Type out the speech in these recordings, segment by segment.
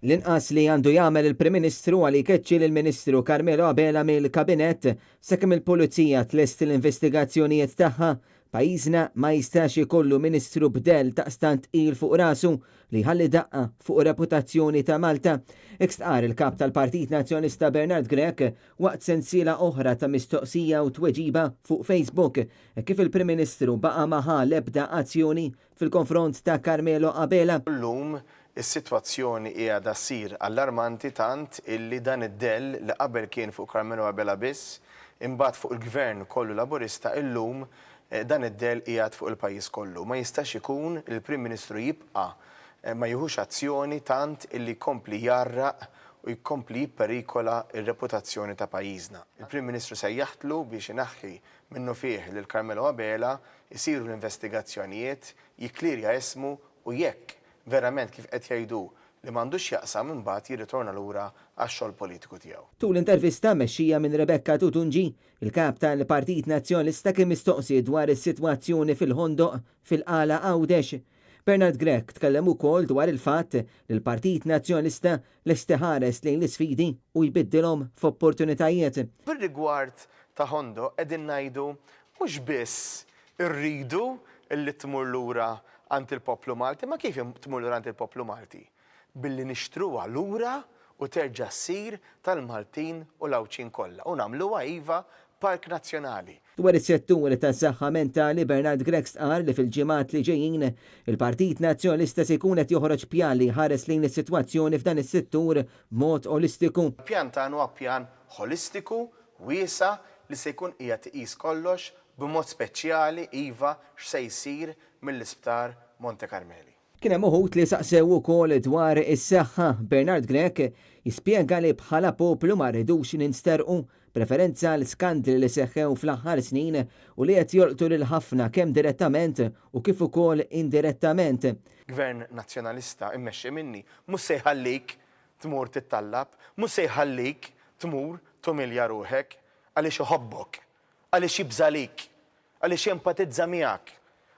L-inqas li għandu jagħmel il-Prim Ministru huwa li jkeċċi lill-Ministru Carmelo Abela mill-Kabinett sakemm il-Pulizija tlesti l-investigazzjonijiet tagħha. Pajjiżna ma jistax ikollu Ministru b'dell daqstant tqil fuq rasu li jħalli daqqa fuq ir-reputazzjoni ta' Malta. Hekk stqarr il-Kap tal-Partit Nazzjonalista Bernard Grech waqt sensiela oħra ta' mistoqsija u tweġiba fuq Facebook hekk kif il-Prim Ministru baqa' ma ħa l-ebda azzjoni fil-konfront ta' Carmelo Abela. Llum is-sitwazzjoni qiegħda ssir allarmanti tant illi dan id-dell li qabel kien fuq Carmelo Abela biss, imbagħad fuq il-Gvern kollu Laburista illum dan id-dell qiegħed fuq il-pajjiż kollu. Ma jistax ikun li l-Prim Ministru jibqa' ma jieħux azzjoni tant illi jkompli jgħarraq u jkompli jipperikola r-reputazzjoni ta' pajjiżna. Il-Prim Ministru sejjaħtlu biex inaħħi minnufih lil Carmelo Abela, isiru l-investigazzjonijiet, jikklirja ismu u jekk verament kif qed jgħid hu li m'għandux x'jaqsam imbagħad jirritorna lura għax-xogħol politiku tiegħu. Tul intervista mmexxija minn Rebecca Tutungi, il-Kap tal-Partit Nazzjonalista kien mistoqsi dwar is-sitwazzjoni fil-Ħondoq fil-Qala Għawdex. Bernard Grech tkellem ukoll dwar il-fatt li l-Partit Nazzjonalista lest iħares lejn l-isfidi u jbiddilhom f'opportunitajiet. Fir-rigward ta' Ħondoq qegħdin ngħidu mhux biss irridu li tmur lura għand il-poplu Malti, ma kif tmur lura għand il-poplu Malti? Billi nixtruha lura u terġa' ssir tal-Maltin u l-Għawdxin kollha u nagħmluha iva park nazzjonali. Dwar is-settur tas-saħħa mentali, Bernard Grech stqarr li fil-ġimgħat li ġejjin, il-Partit Nazzjonalista se jkun qed joħroġ pjan li jħares lejn is-sitwazzjoni f'dan is-settur b'mod olistiku. Il-pjan tagħna huwa pjan ħolistiku, wiesa' li se jkun qiegħed iqis kollox b'mod speċjali iva x'se jsir mill-Isptar Monte Karmeli. Kien hemm uħud li saqsew ukoll dwar is-saħħa. Bernard Grech jispjega li bħala poplu ma rridux ninsterqu, b'referenza għal skandli li seħħew fl-aħħar snin u li qed jolqtu lil ħafna kemm direttament u kif ukoll indirettament. Gvern Nazzjonalista mmexxi minni mhux se jħallik tmur tittallab, mhux se jħallik tmur tumilja ruħek għaliex iħobbok, għaliex jibża' għalik, Għaliex jempatizza miegħek.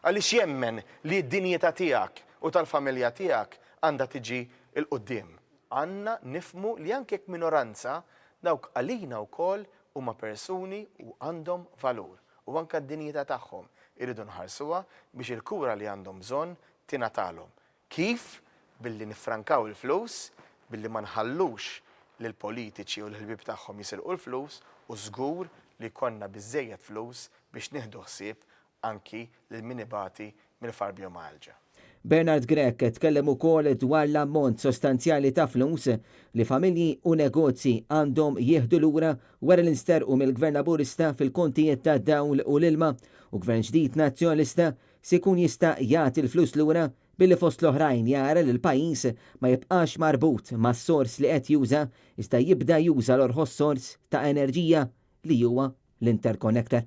Għaliex jemmen li d-dinjità tiegħek u tal-familja tiegħek għandha tiġi 'l quddiem. Għandna nifhmu li anke jekk minoranza, dawk għalina wkoll huma persuni u għandhom valur u anke d-dinjità tagħhom irridu nħarsuha biex il-kura li għandhom bżonn tingħatalhom. Kif? Billi niffrankaw il-flus, billi ma nħallux lill-politiċi u l-ħbieb tagħhom jisirqu l-flus u żgur li jkollna biżżejjed flus biex nieħdu ħsieb anki lil min ibati mill-farbiomyalgia. Bernard Grech tkellem ukoll dwar l-ammont sostanzjali ta' flus li familji u negozji għandhom jieħdu lura wara li nsterqu mill-Gvern Laburista fil-kontijiet tad-dawl u l-ilma u Gvern ġdid Nazzjonalista se jkun jista' jagħti l-flus lura billi fost l-oħrajn jara li l-pajjiż ma jibqax marbut mas-sors li qed juża iżda jibda juża l-orħos sors ta' enerġija li huwa l-interconnector.